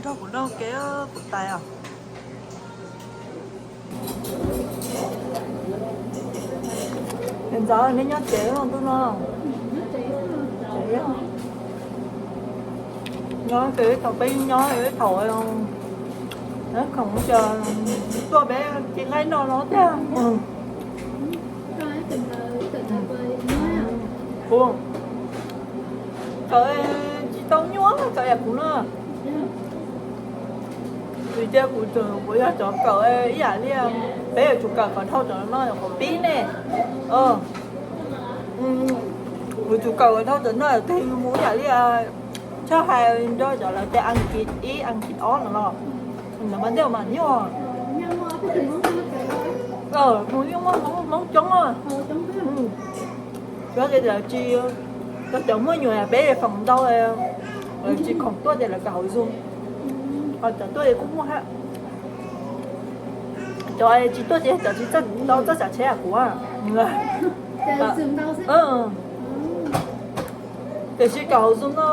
Nrog kuv noj ke, kuv tais os. Niam ntxawm, neb nyob tsev los ntuj no? Nyob tsev, thaum peb nyob thaum khoom ces tuaj peb cia nqaij noj no tiag. Kuv kawm tsis tau nyuaj, kawm yam kuv no. Vim tias kuv, kuv yog cov kawm ib yam li, peb yuav tsum kawm kom dhau cov no, kom pib ne. Kuv tsum kawm kom dhau cov no, tes yus mus ib yam li tshaj hais nrog cov lawv tias Askiv ib Askiv ob no los, lawv mas ntej mas nyuaj. Mus yeej muaj Hmoob coob. Tsuas tias lawv tsis, cov muaj nyuam peb foom ntau, lawv tsis khoom tuaj ces lawv kawm hauv Zoom. Ho cov tuaj kuj muaj hab. Cov tsis tuaj ces cov tsis txawj tau txoj tsav tsheb kuv. Tiam sis kawm hauv Zoom no,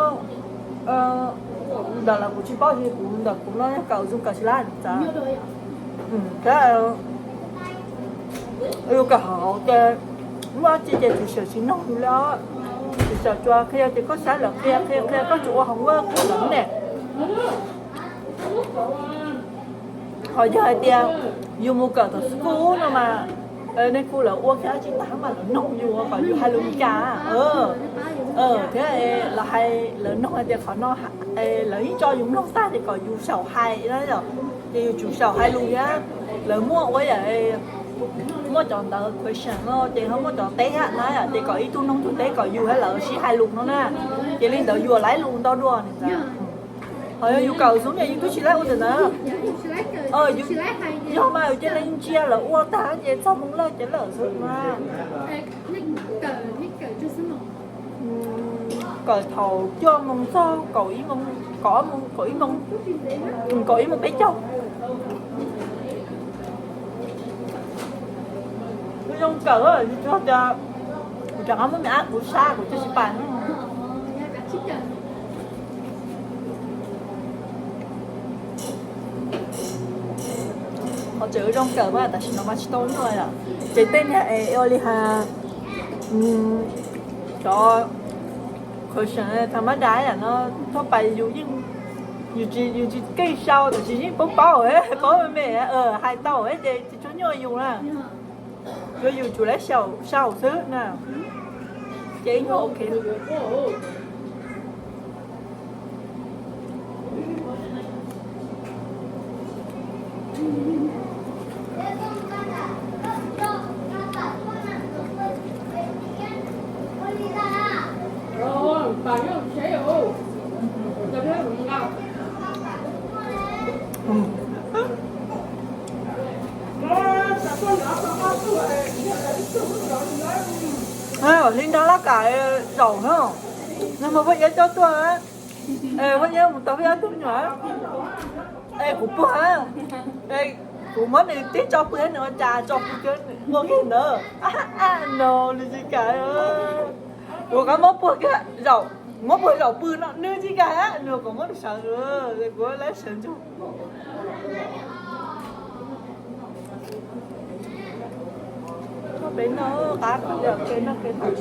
ntawm lawv kuv tsis paub, kuv ntawm kuv no kawm Zoom kawm tsis lab txav. Yus kawm hauv ces muaj dab tsi ces tsis xyaum tsis noog yus li os. Tsis xyaum tsuas qhia ces koj saib lawv qhia, qhia qhia koj tsuas ua homework lawm ne. Ho yog hais tias yus mus kawm tom school no mas, nej kuj lawv ua kiag dab tsi tag mas lawv noog yus kom yus hais lus Meskas. Thiab lawv hais, lawv noog hais tias qhov no, lawv yeej tso yus mloog tag ces kom yus xyaum hais na yom. Ces yus tsum xyaum hais lus thiab. Lawv muaj ua yam, muaj cov ntawd question no ces ho muaj cov teb thiab na yom, ces kom ib tug noog tug teb kom yus thiab lawv sib hais lus no na. Ces li ntawd yuav laiv lus ntau dua. Ho yog yus kawm Zoom ces yus twb tsis laib ua ntawm na. Yog mas yus cia li ntsia lawv ua tag ces txog moo lawj ces lawm xwb mas. Kawm thaum cuaj moo txog kaum ib moo, kaum ob moo, kaum ib moo, kaum ib moo peb caug. Kuv zoo kawm, yus tsuas tias kuv rov qab muab me ab kuv sab kuv thiaj tsis pais. Qhov tseem zoo kawm mas tam sim no mas tsis tau nyuaj yom. Ces tej niag es ua li has, cov question tha mab das yam no, thoj pais yus yeej, yus tsis, yus tsis keej sau tab sis yeej paub paub, paub me me, hais tau ces tsis tshua nyuaj yus na. Tsuas yus tsum laib sau xwb na. Ces ib nyuag ok. Hli nrog laj kam zaum na. Nag hmo Phaj Iab coj tuaj, Phaj Iab mus tau Phaj Iab tug me nyuam. Es kuv puag, kuv muab nws tib tso pw nws ua cas tso pw ua kiag ntawd. No nws tsis kam. Kuv qab muab puag kiag zaum, muab puag zaum pw no nws tsis kam, nws kom muab nws sawv, kuv laib sawv ntsug. Peb noj qab peb noj peb tau.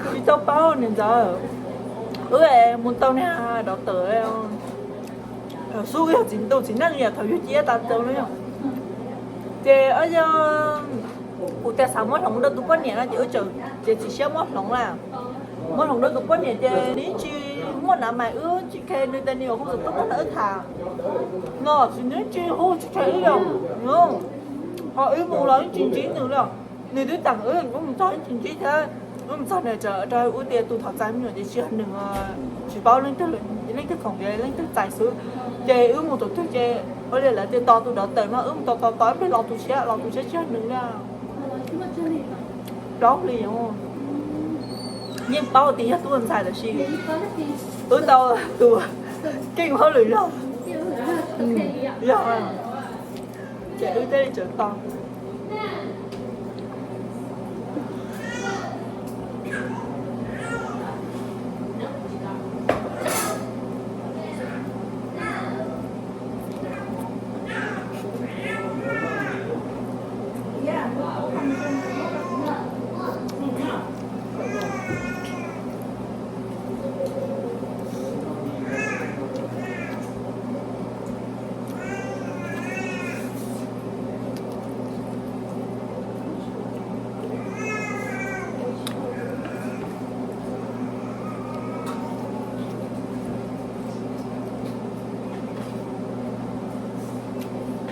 Tsis tau paub niam ntxawm, wb mus tau niag dov tawm xub yog txiv ntuj txiv neej yom, thaum yug ciab tas tau na yom. Ces yog kuv tias xav muab hloov rau tus poj niam no ces wb tseem ces txiv siab muab hloov na. Muab hloov rau tus poj niam ces nws yeej tsis muaj nav mais, wb tsis khe nws tias nws yuav hu xov tooj tuaj nrog wb tham no, tsis nws yeej tsis hu tsis khe wb li. Ho wb mus los yeej tsis ntsib nws li. Nws twb teem wb, wb mus txog yeej tsis ntsib thiab. Wb mus txog nws tseem rau wb tias tus thaum txais me nyuam ces tsis yog nws, tsis paub leej twg, leej twg khoom tias leej twg txais xwb. Ces wb mus thaum twg ces ua li lawv tias tos tus dov tawm no, wb mus tos tos tos ib pliag los tus tshiab, los tus tshiab tsis yog nws li. Plaub hlis. Yeej paub tias yog tub ntxhais tab sis wb tau tus keej hauj lwm zog. Yog ces wb thiaj li tseem tos.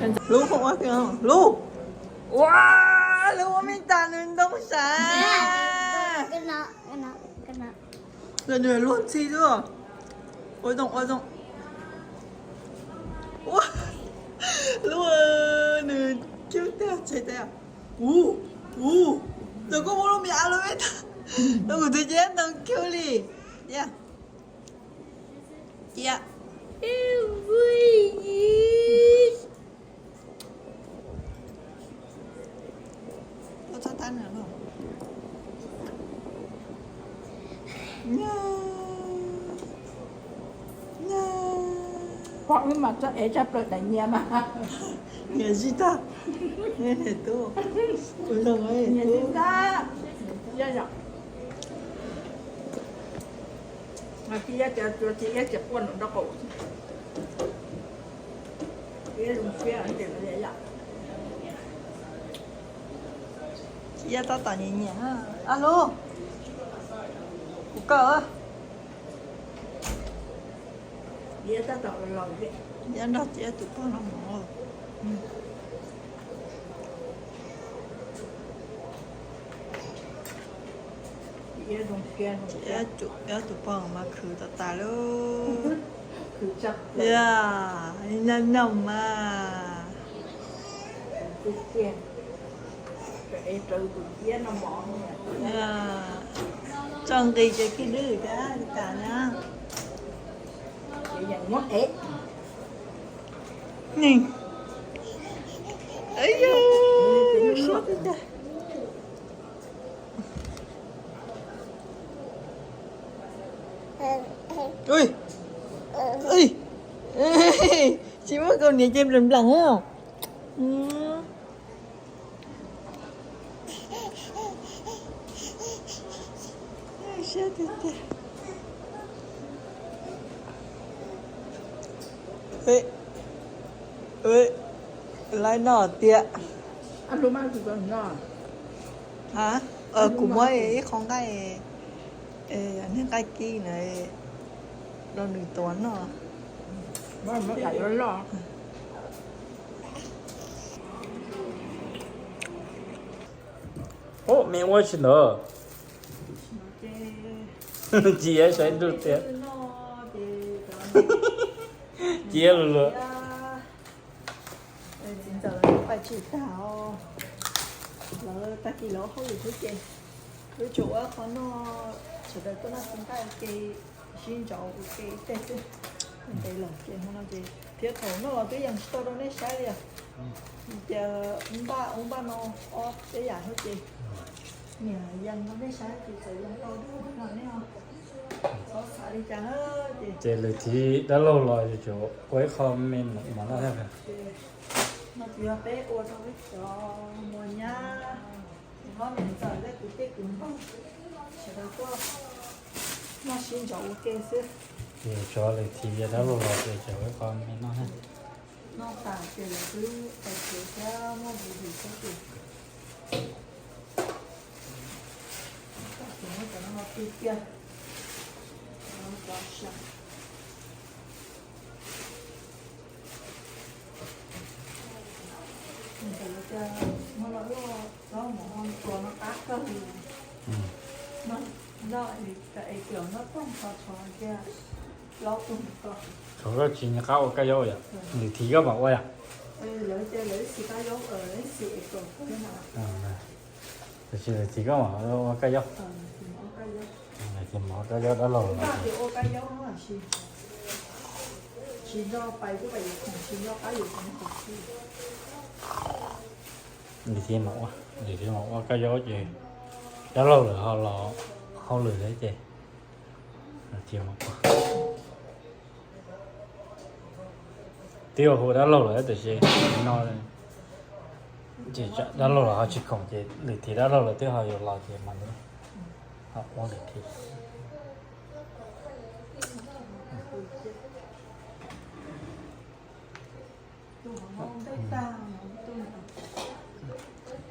Lub, lub, ua, lub ua me tas nws ntoo sav. Lawv nws luag ntxhi xwb. Ua zoo, ua zoo. Ua, lub, nws cub tag txhais tes. Ua, ua, txawm koj muab lub me av lub me tas, kuv tus ces ntoo kiag li. Cia, cia. Ua txhob tab nws lauj. Pom wb mas txoj ev tshaj plaws daim nyias mas. Nyias zib tag. Niam tub, ua zoo, nyias zib tag. Mas tsis yog tias tsuas tsis iab tsis quaj nraum nraub qaum. Iab zoo siab tiag tiag. Iab tab tom nyiam nyiam. Alo, kuv kawm. Iab tab tom los, Iab nrog Iab tus poj no mus. Iab tus poj mas khwv tas tas lauj. Yog, nyob nyob mas. Tso nqi ces kiag lwm tas tas na. Ni, tsis muaj kaus hniav ces nplees nplees. Laib noj tiag. Kuv muab ib qho nqaij, niag nqaij kib na, rau nws tuav noj. Ub, me ua tsis ntawd. Cia saib nruj tiag. Cia lus lus. Txiv ntxawm lawv pais tsis tag, lawv tag kis lawv hauj lwm xwb ces wb tsuas ua qhov noj, sawv daws tuaj noj xwb nqaij ua ke, sib ntsauv ua ke ib teg xwb. Ntev lawm ces hmo no ces thiab thaum noj los twb yeej tsis tau rau nej saib li os. Ces npaj ub npaj no ob peb yam thiab ces niam yeej rau nej saib ces txawm yeej tau dua no nej os. Txhob xav li cas na ces. Ces lwm thib dab laug los yuav tsum ua ib qho me mov noj thiab. No ces yog peb ua rau peb cov muam nyab, kuv niam ntxawm thiab kuv tij kuv npawg, sawv daws tuaj noj sib ntsauv ua ke xwb. Ces tsov lwm thib dab laug los ces tsam ua ib qho me noj thiab. Noj tas ces lawv twb pais tsev thiab muaj vis vis thiab ces. Cov no los tiag tiag. Ntawd tias no los loj, zaub mov tua no qab kawg li. No, no es tias no toog tso tshuav tias plaub tug ko. Tshuav koj tsis nco qab ua kab yaub yom? Lwm thib koj mam ua yom? Lawv tias lawv ib txhis kab yaub, ib txhis es kom koj na. Tiam sis lwm thib koj mam ua kab yaub. Lwm thib mam ua kab yaub dab laug los. Tsis nco pais kuj pais yuav khoom, tsis nco qab yuav khoom. Lwm thib mam ua, lwm thib mam ua kab yaub ces dab laug lawv ho los hauj lwm thiab ces lwm thib mam ua. Twb ua hu dab laug lawm tiam sis no ces dab laug lawv ho tsis khoom ces lwm thib dab laug lawv twb ho yuav los ces mam li ho ua lwm thib.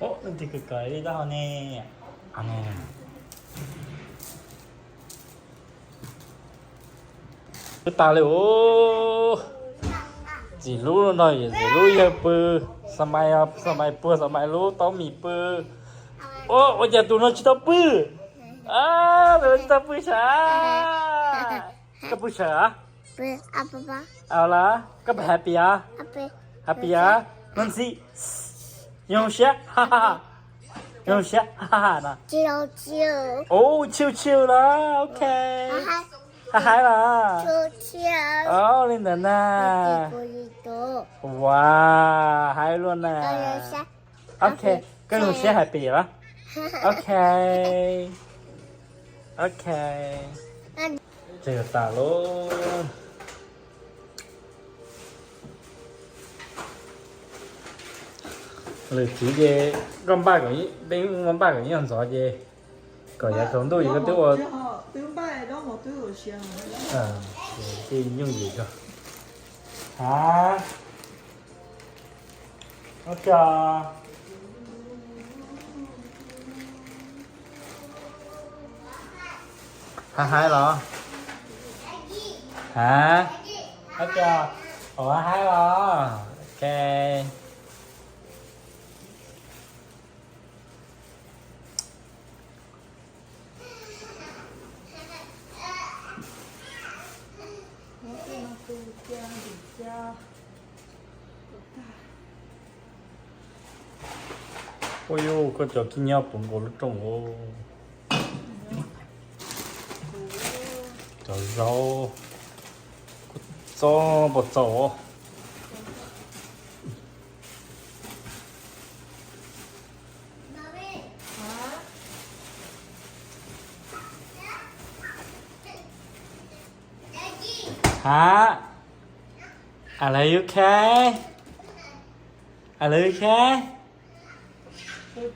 Ub, leej twg kawm kawm li dab ho ne? Twb tag li os. Txiv hlub no yog txiv hlub yawg pw, xa mais, xa mais puag xa mais lub taub mis pw. Ua cas tus no tsis tau pw? Tus no tsis tau pw sas. Koj pw sas? Au la, koj pw happy a? Happy a? Nuj ntxhi, yog siab, yog siab no. Chill chill los, ok. Hais hais los. Li ntawd na. Ua, hais luaj na. Ok, koj zoo siab happy los? Ok. Ok. Tseg tas lauj. Lwm txiv ces koj npaj kom, peb npaj kom ib nyuag ntxov ces kom yav tsaus ntuj ces koj twb ua, twb nyuj yim koj. Ha, ua cas? Hais hais los? Ha, ua cas? Ua hais hais los? Ok. Ua yuj, koj cov khib nyob puv nkaus lub rooj os. Cov zaub, koj txob puas txaus? Hab, I love you, Kay. I love you, Kay. Muab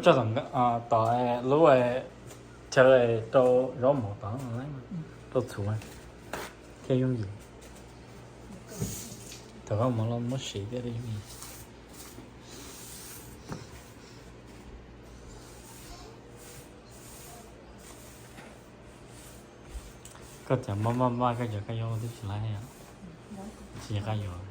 tso tom lub chaw rau zaub mov tod, rau txhuv thiaj yooj yim. Thaum koj mus los muab siv thiaj li yooj yim. Koj cov maj maj maj, koj cov kab yaub twb tsis laib, tsis yog kab yaub.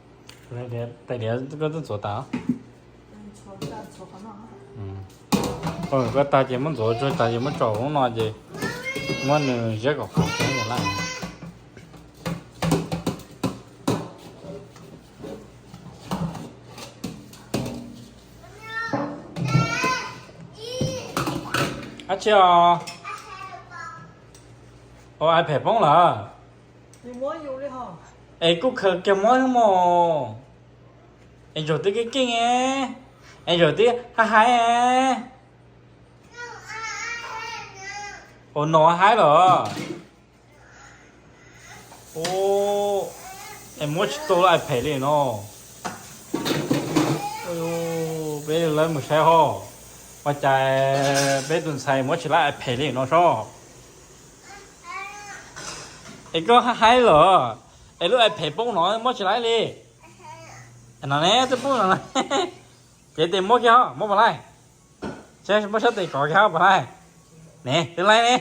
Tais diav koj twb ntxuav tas. Koj tag ces muab ntxuav tsuag tas ces muab tso lub no ces muab nws ziab kom qhuav ces laj. Dab tsi os? Ua iPad poob lawm. Es kuj khaws kiag muab mos. Es zaum twb keej keej, es zaum twb hais hais. Ua no haib lawm. Es muab tsis tau lub iPad li no. Peb lawv mus saib ho, ua cas peb tus ntxhais muab tsis laib iPad li no sob. Es koj haib lawm, es lub iPad poob no muab tsis laib li. No ne twb poob no, cev tes muab kiag ho, muab puas laij? Muab sab tes kov kiag ho puas laij? Ne twb laij ne.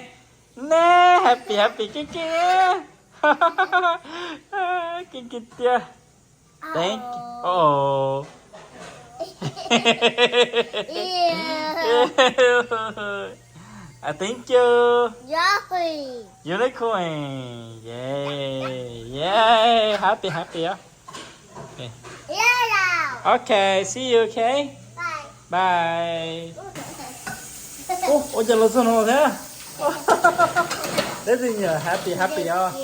Ne, happy happy keej keej, keej keej tiag. Thank you. Thank you. Unicorn. Yeah, yeah, happy happy. Okay, see you, okay? Bye. Ua cas los txog no thiab? Peb twb nyiam happy happy os.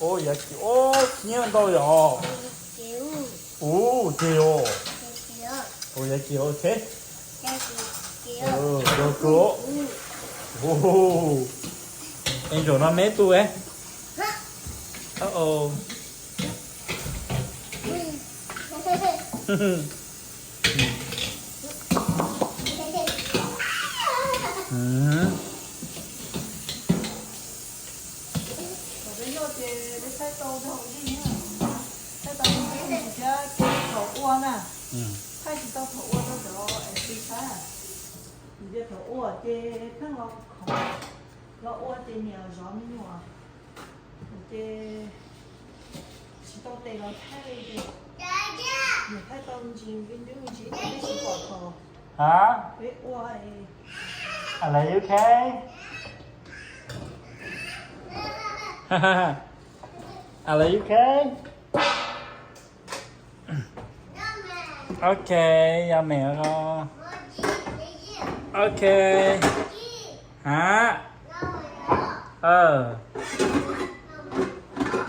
Ua yog ces ua nyiam ntau yom. Ua ces os. Ua yog ces ok. Ua kawg. Ua. Es ntsaum no me tub es. Uh-oh. Thaum peb noj ces peb thaij tau nrog ua dej na, thaij tau ua dej thiab ces thaum ua na, thaij tsis tau thaum ua rau cov es tsis thaij. Vim tias thaum ua ces pheej los khoov, los ua ces niam zov me nyuam, ces tsis tau tes los thaij li ces niam thaij tau ntsis me ntsis, tsis pom thaum peb ua. Are you okay? Are you okay? Ok, yummy os. Ok. Hả? Ờ.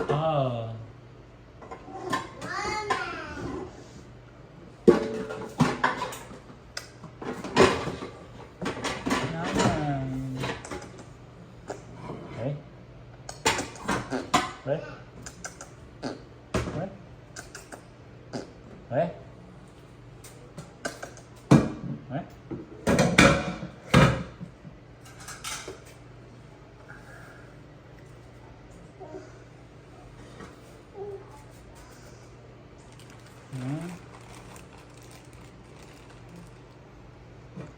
Ờ. Đấy. Đấy. Đấy. Đấy. Đấy.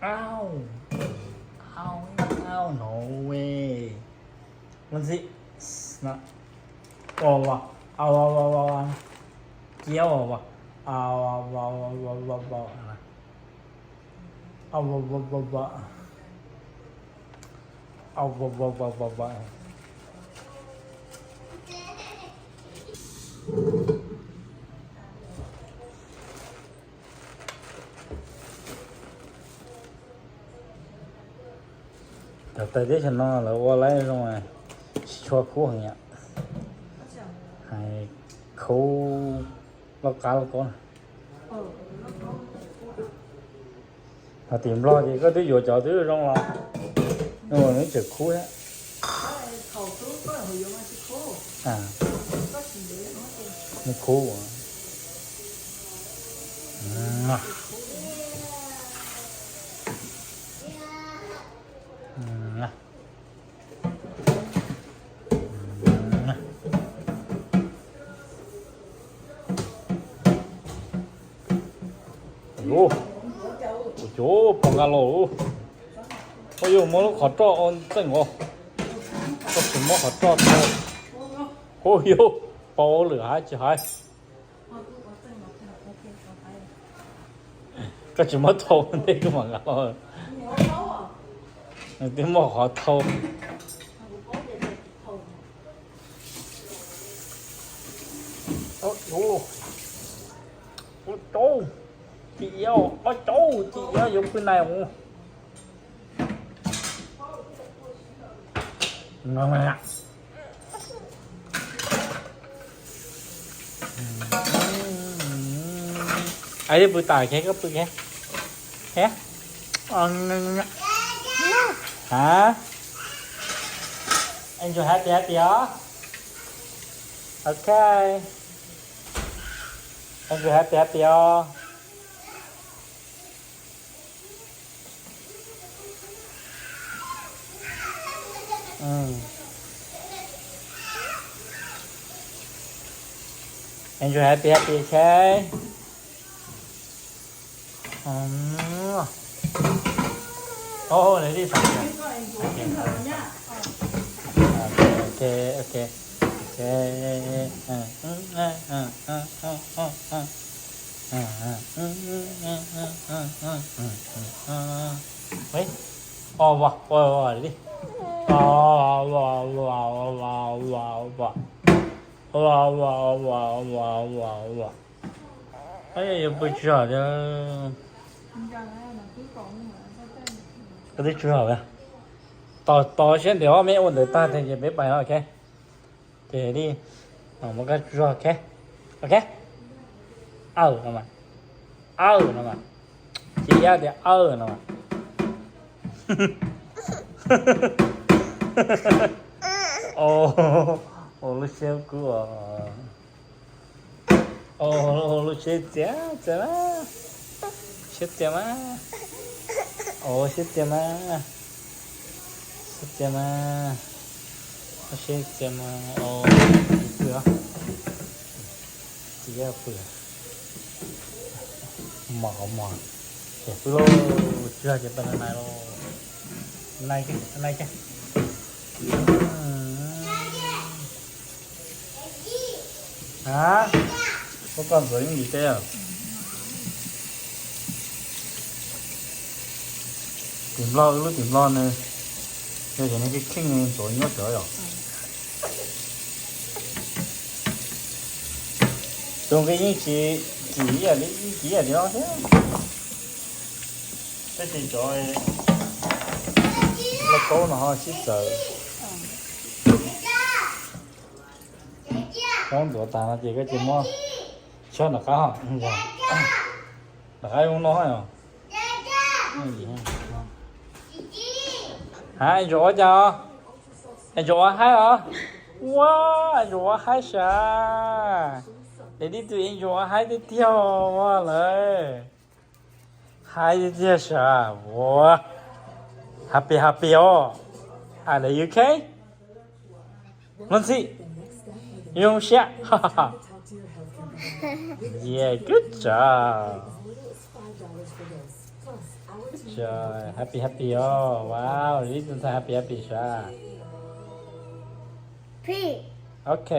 Ow. Ow, ow, no way. Ua ntxim no. Ua, ua, ua, ua, ua, ua. Cia ua, ua. Ua, ua, ua, ua, ua, ua, ua. Ua, ua, ua, ua, ua. Ua, ua, ua, ua, ua, ua. Cov tais teb chaws no lawv ua laib zoo, tsis tshua khub heev yom. Hais khub loj qab loj koob na. Ho tim Nplog ces koj twb yuav cov twb zoo los nws tseem khub thiab. Nws khub. Ua cuv pom nqa los. Ua yus muab lub qhov roj ua txeej os. Koj tsis muab qhov roj tau. Ua yus pau lwm hab tsis hais. Koj tsis muab thau ntej kuv mam nqa los. Nws twb muaj qhov thau. Ua caub, tim ib, ob caub, tim ib yuav pw nais mus. Ai, pw tas, koj pw. Hả? Angel happy happy os. Ok. Angel happy happy os. Angel happy happy, ok. Ôi, lấy đi phải kìa. Ok, ok, ok. Ê, o, o, o, đi. O, o, o, o, o, o. Ê, yuav pw tsis tau. Koj twb tsuag, tos tos siab ntev ob me ua ntawd tag ces peb pais no, ok. Ces li, muab koj tsuag, ok. Ok. Aw no mas. Aw no mas. Ces yaj tias aw no mas. Ua lub siab kub os. Lub siab txias txias mas, siab txias mas, siab txias mas, siab txias mas, siab txias mas, pw, txias pw, mos qhov muag, ces pw lauj, tsuag ces peb nai lauj, nai, nai. A, ua koj ntxuav yooj yim teb. Tim Nplog, wb lub tim Nplog nws yog tias nws kheej kheej ntxuav nyuaj tsawv yom. Tus nqi yeej tsis kim ib yam li, ib kim ib yam li no thiab. Tab sis cov lauj kaub no ho sib txawv. Koj ntxuav tas no ces koj cia muab tso nram qab, nram qab zoo no. Ha, ntsuav ua cas os? Ntsuav ua haib os? Ua, ntsuav ua haib sav. Es tib tug ntsuav ua haib tiag tiag os lawm. Haib tiag tiag sav. Ua, happy happy os. Are you okay? Luag ntxhi, zoo siab. Yeah, good job. Happy happy os. Wow, ib tug ntxhais happy happy sav. Ok.